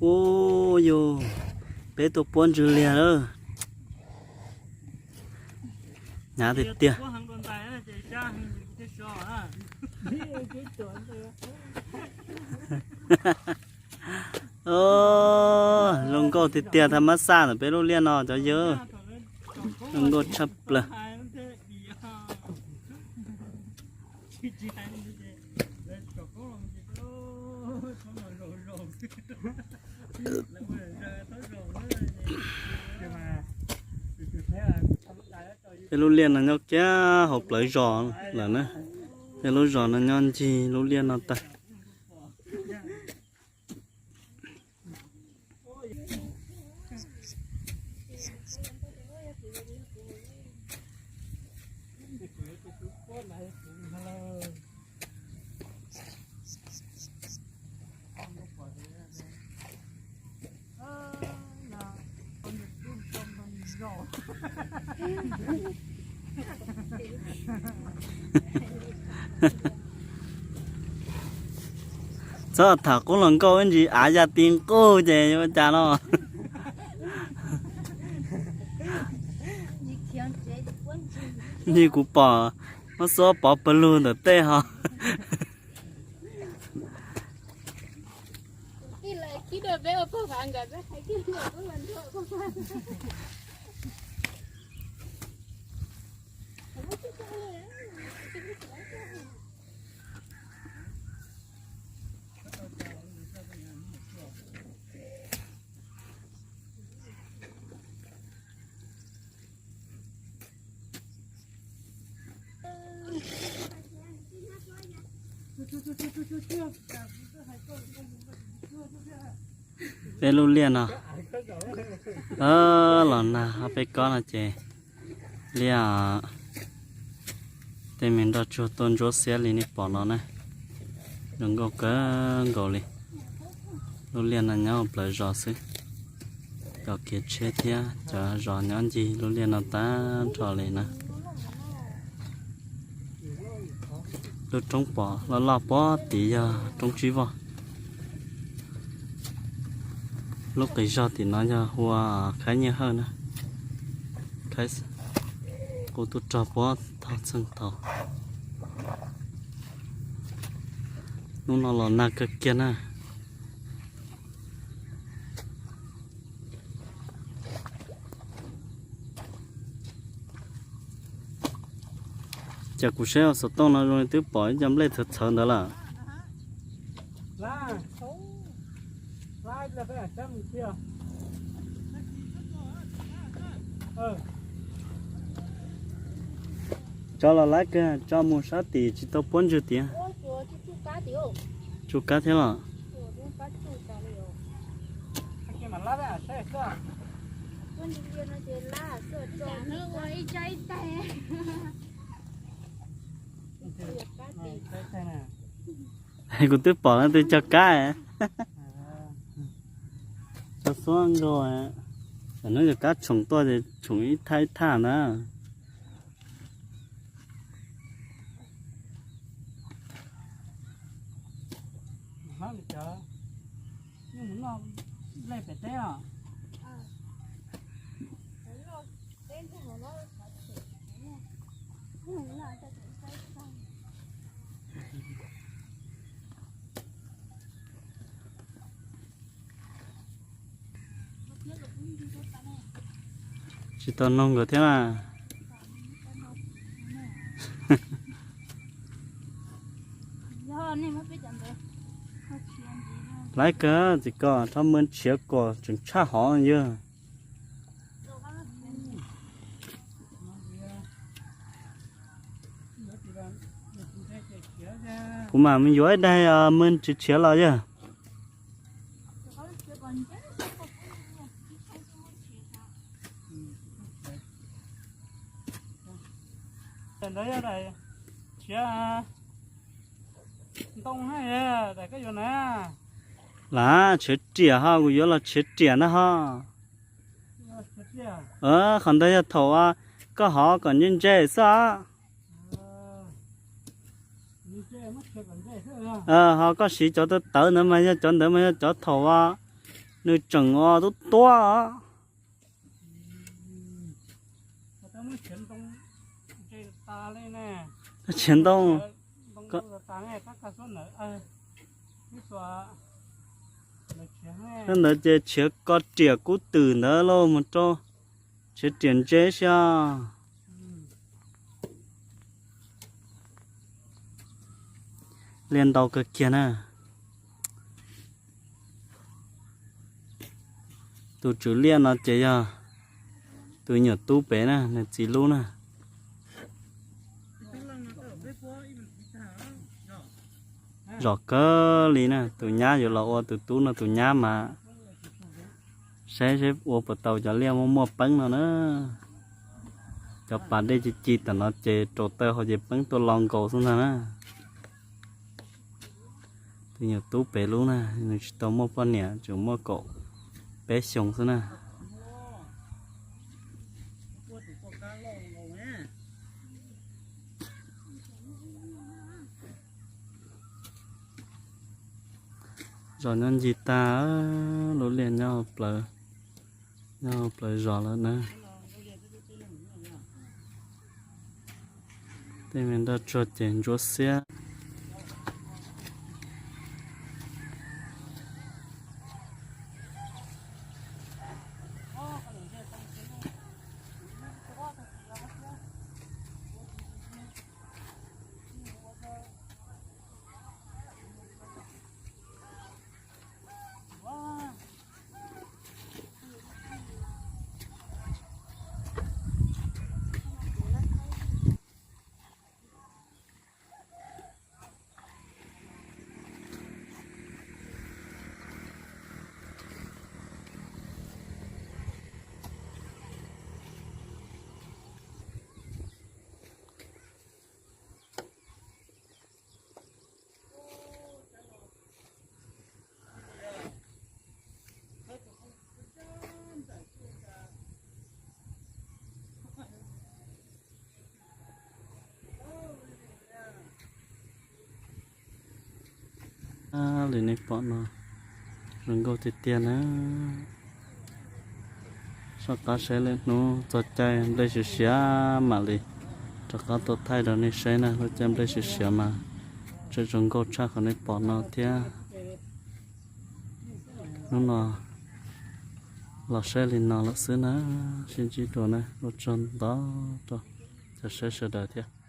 Ub yus, peb tuaj puab ntswg liag lawm. Hnyav tiag tiag. Zoo nkauj tiag tiag, tha mab xaj ntawm peb lub liaj no cov yawg. Zoo nkauj tshaj plaws. Peb lub liaj no nyob kiag hauv plawv zos lawm na. Peb lub zos no nyob ncig lub liaj no tag. Txhob tham qub hluas nkauj ib ntsis av ya ti nqug ces yuav ua cas no. Ncig kuv pom muab xuab pov pawg lug ntawm tej ho. Peb lub liaj no los nag peb kob no ces liaj tej me nroj tsuag tuaj ntsuab xiab li nej pom no na. Zoo nkauj kawg nkaus li. Lub liaj no nyob hauv plawv zos xwb. Cov kev tsheb thiab cov zos nyob ncig lub liaj no tag nrho li na. Lub roob pom loj loj puag tid yog roob Tsib Voj. Lub qis zog tim no yog hu ua Khaib Nyiaj Hawj na. Qub tub rog puag thaum txheej thaum. Hnub no los nag kawg kiag na. Cas kuv saib xov tooj no zoo li twb pom ib co nplej txhawv txhawv ntawd lawm. Tso los lab kawg, tso mus sab tim tsis tau puab ntswg tiag. Tsuj kab thiab los. Kuv twb pom leej twg cog kab. Tso xuab nkaus, hnub cov kab tshoom tuaj ces tshoom ib thaj ib thaj na. Tsis tau noog nkawd thiab na. Laiv kawg txiv ko, rho mw nrhiav kom tseem tshaj hov yawg. Kuv mam mus yuav ib daig mw nrhiav tshiav los yawg. Ntawd yog daim tshiav ntoo, daim koj yuav na. Lam tshiav riam ho, kuv yuav los tshiav riam na ho. Qhov ntawd yog thaum koj hov kom ntse ntse xwb os. Ho koj siv cov tawv tawv ntawd mas yog cov ntawd mas yog cov thaum Nws tseem os tub tuab. Tshiav ntoo, ntawd ces tshiav ko riam kub twm ntawd lauj, mus rau tshiav riam ntse xwb. Liaj ntau kawg kiag na. Tus tswv liaj no ces yog tus nyuam tub pem na, nws txiv lub na. Zom kawg li na, tus nyab yuav los ua tus tub no tus nyab mas saib seb ua puas tau cov liaj muaj muaj peeb no na. Cov pas dej ci ci tam no ces rau taw hauv ces peeb tuaj lo nkaus xwb ntag na. Tus nyuam tub pem lub na, nws tsis tau muaj poj niam, tseem muaj kaum peb xyoo xwb na. Zos nyob ncig tag, lub liaj nyob, nyob hauv plawv zos lawm na. Tej me nroj tsuag ces ntsuab xiab. Li nej pom no, zoo nkauj tiag tiag na. Soj qab saib lwm hnub txog caij nplej siav siav mam li rov qab tuaj thaij rau nej saib na. Lub caij nplej siav siav mas tseem zoo nkauj tshaj qhov nej pom no thiab. Hnub no los saib li no lawm xwb na, sib ntsib dua na, ua tsaug ntau rau cov saib sawv daws thiab.